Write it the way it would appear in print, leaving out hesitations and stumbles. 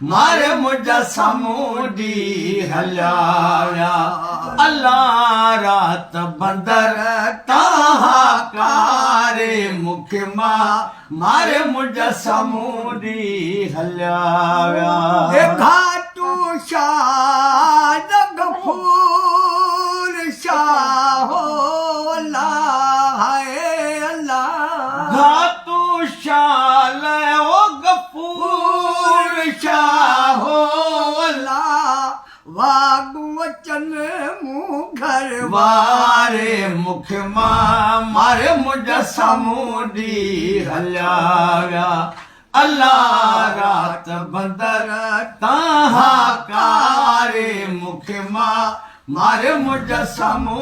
ماري منهنجا سامونڊي هليا ويا. الله رات بندر تان هاڪاري مون کي مان ماري منهنجا سامونڊي هليا ويا. اي گهاٽو شاهه غفور شاهه هو الله هاء الله. گهاتو شاهه او غفور شاهه هو الله. واڳون اچن مون گهر واري مون کي مان ماري منهنجا سامونڊي هليا ويا. الله رات بندر تان هاڪاري مون کي مان ماري منهنجا سامونڊي.